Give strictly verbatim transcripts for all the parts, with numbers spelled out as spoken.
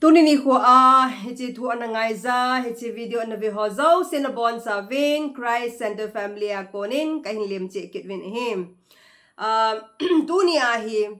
Tuni nikho a hiche thu ana ngaija, hiche video ana ve ho jouse nabonchauvin Christ Center Family a konin kahin lemcheh kit uvin ahi. Ah, tuni a hi,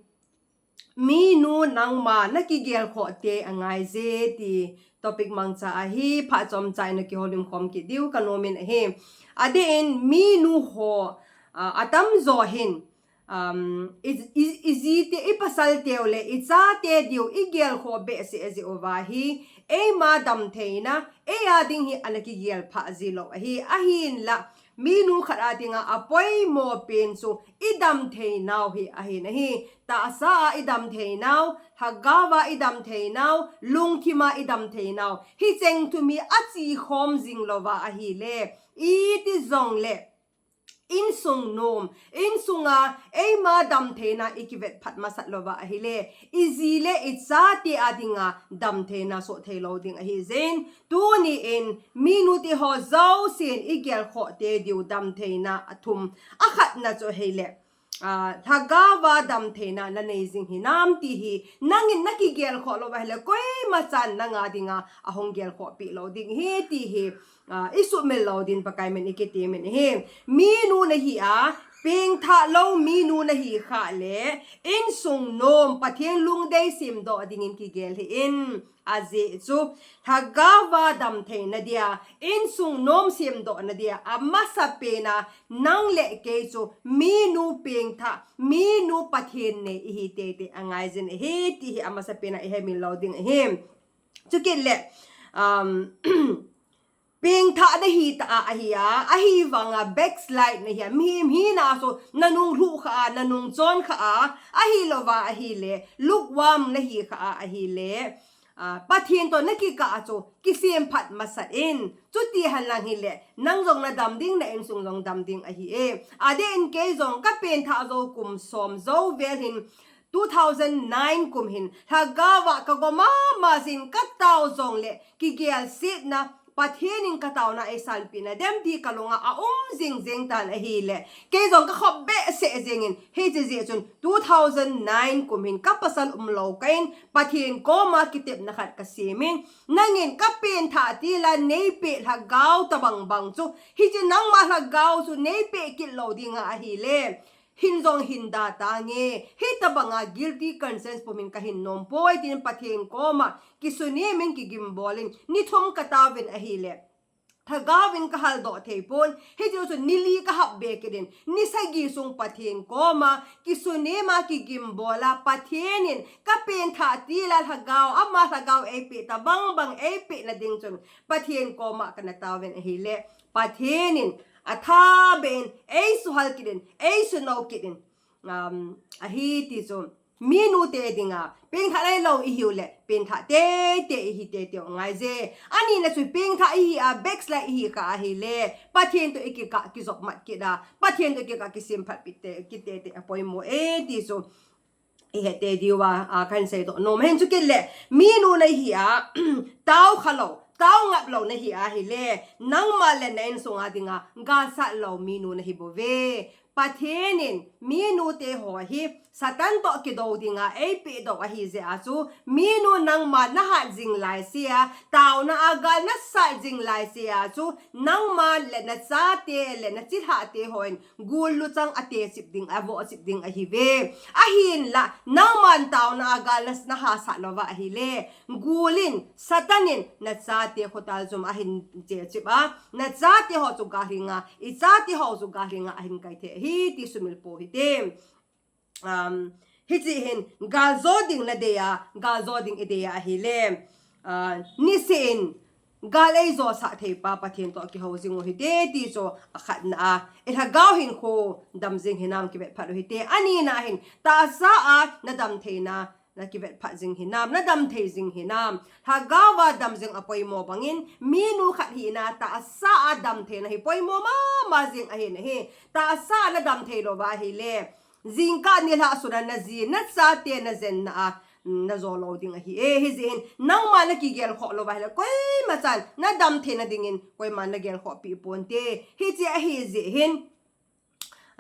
minu nangma nakigelkhoh te angaije ti topic mangcha ahi, phat chomcha in nakihoulim khom kit diu kanom in ahi. Adeh in minu ho, ah, atamjo hin, um, i, i, iji te, ipasal teu le icha te diu igelkhoh behseh jeh uva hi, eima damtheina, eia ding hi ana kigelphah jilou ahi. Ahinla, minu khat a dinga apoimo pen chu idamtheinau hi ahin ahi. Tahsa a idamtheinau, lhagaova idamtheinau, lungthima idamtheinau, hicheng thum hi achekhom jing louva ahile, iti jongle, insung nom, insunga eima damtheina ikivetphat masat louva ahile, iji le icha te a dinga damtheina soh theilou ding ahijeh in, tuni in minu te ho jousen igelkhoh te diu damtheina athum, akhatna chu ahile, ah, lhagaova damtheina nanei jing hinam ti hi, nangin nakigelkhoh louva ahile, koimachan nanga dinga ahung gelkhohpeh lou ding ahi ti hi, ah, isuhmil lou din Pakai min in ikitemin ahi. Minu nahi a, pengthah lou minu nahi khah le, insung nom Pathen lungdei semdoh dingin kigel hih in. Ajeh chu, lhagaova damtheina dia, insung nom semdohna dia, amasapen a nang le kei chu minu pengthah, minu Pathen nei ihi teitei angaijin ahi ti hi amasapen a ihemil lou ding ahi. Chukit le, um, pengthah nahi tah a ahi a, ahivanga backslide nahi a, mihem hina chu nanung lhuh khah a, nanung chon khah a, ahilouva ahile, lukewarm nahi khah a ahile, ah, Pathen toh nakikah a chu kisemphat masat in. Chuti henlang hile, nang jong nadam ding, na insung jong dam ding ahi e. Adeh in kei jong kapengthah jou kum som jou vel hin, two thousand nine kum hin, lhagaova kagom mama jin katao jongle, kigelsetna, Pathen in kataona eisanpehna dem ti kalunga aum jingjing tan ahile, kei jong kakhop behseh jengin, hiche jeh chun two thousand nine kum hin kapasal umlou kah in, Pathen koma kitepna khat kasemin, nangin kapengthah til a neipeh lhagao tobang bang chu, hiche nangma lhagao chu neipeh kit lou dinga ahile, hin jong hin da tange, hitobanga guilty conscience pumin kahin nompoi tin Pathen koma kisunemin kigimbolin, ni thum kataovin ahile, lhagaovin kahaldoh theipon, hiche chu ni li kahap be kit in, ni sagi sung Pathen koma kisunema kigimbola, Pathen in kapengthah til a lhagao, ama lhagao eipeh tobang bang eipehna ding chun Pathen koma kana taovin ahile, Pathen in athaben eisuhal kit in, eisunou kit in, um, ahi ti chu, minu te dinga pengthah nailou ihiu le, pengthah teitei ihi teitei u angaije. Anina chu pengthah ihi a, backslide ihi khah ahile, Pathen toh ikikah kijopmat kit a, Pathen toh ikikah kisemphat kit teitei apoimo e ti chu ihet tei diuva, ah, kahin seidoh nom in. Chukit le, minu nahi a, taokhalou, taongaplou nahi ahile, nangma le na insunga dinga galsat lou minu nahi bouve. Pathen in minu te ho hi Satan toh kidou dinga eipehdoh ahijeh a chu, minu nangma nahat jing laisea, taona a gal nasat jing laisea chu, nangma le nachate le nachilhah te hon gul luchang atechip ding, avohchip ding ahiuve. Ahinla, nangman taona a gal na, nahasat louva ahile, gul in, Satan in nachate khotal jum ahin chechip a, nachate ho chu galhinga, ichate ho chu galhinga ahin kai thei ahi ti sumil pou hite. Um, hiche hin, galjo ding nadei a, galjo ding idei a ahile, ah, niseh in gal eijosah theipa Pathen toh kihou jing u hite ti chu akhatna a. Ilhagao hinkho dam jing hinam kivetphat u hite. Anina hin, tahsa a nadamtheina nakivetphat jing hinam, nadamthei jing hinam. Lhagaova dam jing apoimo bangin, minu khat hina tahsa a damtheina hi poimo mama jing ahin ahi. Tahsa a nadamthei louva ahile, jingkah nilhah suna naji, nachate najenna a, mm, najou lou ding ahi e. Hijeh hin, nangma nakigelkhoh louva ahile, koimachan nadamtheina dingin, koiman nagelkhohpeh ponte. Hiche ahijeh hin,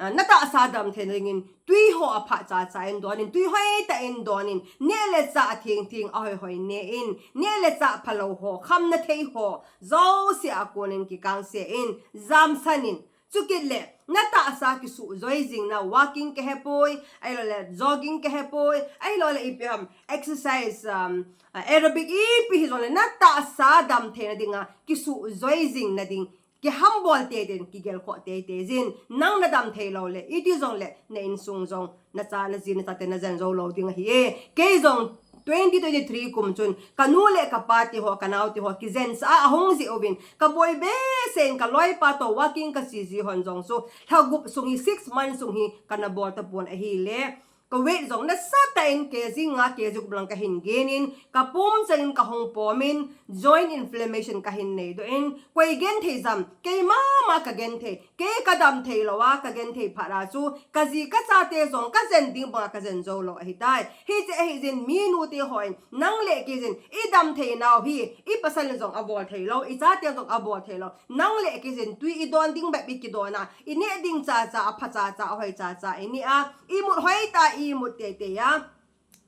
Ah, na tahsa dam theina dingin tui ho apha chacha in don in, tui hoitah in don in, neh le chah athengtheng ahoihoi ne in, neh le chah phalou ho, khamna thei ho jouse a konin kikangse in, jamsan in, chukit le na tahsa kisuh joi jing na, walking kahepoi, ahilouleh jogging kahepoi, ahilouleh ipi ham exercise, um, aerobic ipi hijongle na tahsa dam theina dinga kisuh joi jing na ding kihambol teitei in, kigelkhoh teitei jin, nang nadam theilou le iti jongle na insung jong, nacha naji nachate najen jou lou ding ahi e. Kei jong twenty twenty-three kum chun kanu le kapa te ho, kanao te ho kijensa a ahung jeh uvin, kaboi behseh in kaloipa toh walking kache ji hon jong chu lha gup sung hi, six months sung hi kana bol tapon ahile, ka weight jong nasatah in K G nga, K G gup lang kahin gain in, kapum chang in kahung pom in, joint inflammation kahin neidoh in, koi genthei jam, kei mama kagenthei, kei kadam theilou a kagenthei phat a chu kaji kachate jong kajen ding banga kajen jou lou ahitai. Hiche ahi jin minu te hon nang le kei jin idam theinau hi ipasal in jong abol theilou, ichate jong abol theilou, nang le kei jin tui idon ding bep ikidon a, ineh ding chacha, apha chacha, ahoi chacha ineh a, imut hoitah a imut teitei a,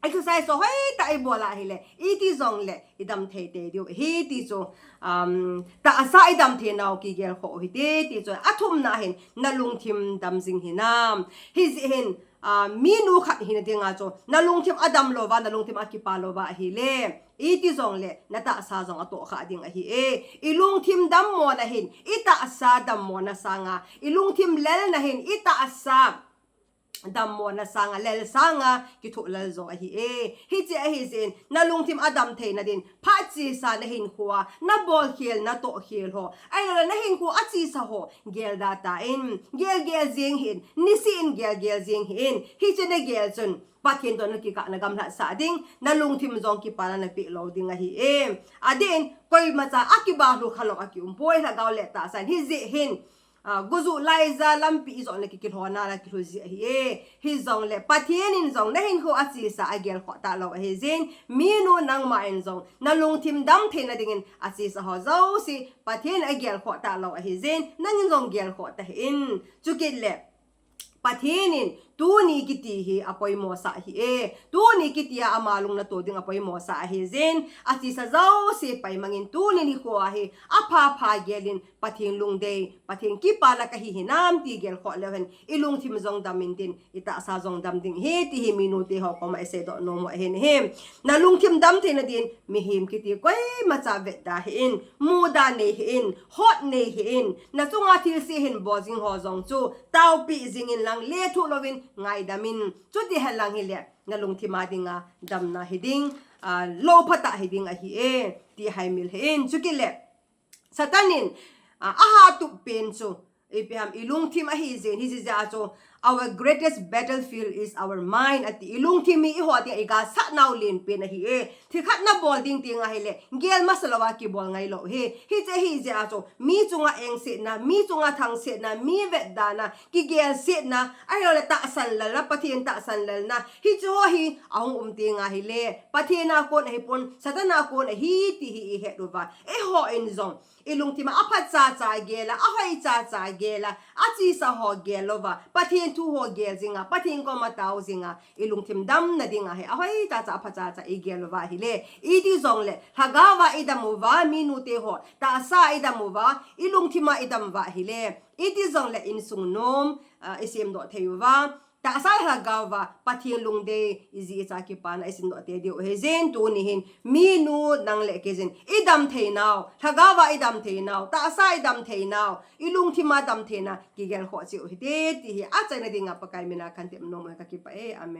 exercise hoitah a ibol ahile, iti jongle idam theitei diu ahi ti chu, um, tahsa idam theinau kigelkhoh u hite ti chu. Athumna hin nalungthim dam jing hinam? Hijeh hin, ah, minu khat hina dinga chu nalungthim adam louva, nalungthim akipa louva ahile, iti jongle natahsa jong atohkhah ding ahi e. Ilungthim dammona hin itahsa dammona sanga, ilungthim lelna hin itahsa dammona sanga, lel sanga kithoh lel jo ahi e. Hiche ahi jin nalungthim adam theina din phat chesa nahinkhoa nabol khel, natoh khel ho, ahilouleh nahinkho achesa ho gelda tan, gel gel jing hih in, niseh in gel gel jing hih in. Hiche nagel chun Pathen toh nakikah na gamlhat sah ding, nalungthim jong kipana napeh lou ding ahi e. Adeh in koimacha akibahlu khalou akium poi, lhagao le tahsa in. Hijeh hin, ah, gujuh laija lampi ijot le kikilhona la kilhu ji ahi e. Hijongle Pathen in jong nahinkho achesa agelkhoh talou ahi jin, minu nangma in jong nalungthim dam theina dingin achesa ho jouse Pathen in agelkhoh talou ahi jin, nangin jong gelkhoh tahih in. Chukit le Pathen in tuni kiti hi apoimo sah ahi e. Tuni kiti a ama lung nato ding apoimo sah ahi jin, achesa jouse paimang in tuni nikho a hi apha pha gel in, Pathen lungdei, Pathen kipana kahi hinam ti gelkhoh leu hen, ilungthim jong dam intin, itahsa jong dam ding ahi ti hi minu te ho koma iseidoh nom u ahin ahi. Nalungthim dam theina din mihem kiti koimacha vetda hih in, muda nei hih in, hot nei hih in, nachunga thilse hin bol jing ho jong chu taopeh jing in lang lethuh louvin ngaidam in. Chuti henlang hile nalungthim a dinga damna hiding, ah, lou phatah hiding ahi e ti haimil hih in. Chukit le Satan in, ah, ahatup pen chu ipi ham, ilungthim ahi jin, hijeh a chu our greatest battlefield is our mind ati. Ilungthim hi eiho dinga igasatnau len pen ahi e. Thil khat nabol ding teng ahile gel masa louva kibol ngailou ahi. Hiche ahijeh a chu mi chunga engsetna, mi chunga thangsetna, mi vetdana, kigelsetna, ahilouleh tahsan lelna, Pathen tahsan lelna, hiche ho hi ahung um teng ahile Pathen a kon ahipon, Satan a kon ahi ti hi ihet uva, eiho in jong ilungthim a apha chacha gel a, ahoi chacha gel a, achesa ho gel louva, Pathen thu ho gel jinga, Pathen koma tao jinga, ilungthim damna dinga hi ahoi chacha, apha chacha igel uva ahile, iti jongle lhagao a idam uva, minu te ho tahsa a idam uva, ilungthim a idam uva ahile, iti jongle insung nom, ah, isemdoh thei uva, tahsa le lhagao a Pathen lungdei, iji icha kipana isemdoh tei diu ahi jin, tuni hin minu nang le kei jin idam theinau, lhagao a idam theinau, tahsa idam theinau, ilungthim a dam theina kigelkhoh cheh u hite ti hi achaina dinga Pakai mina kahin tep nom e, kakipah e. Amen.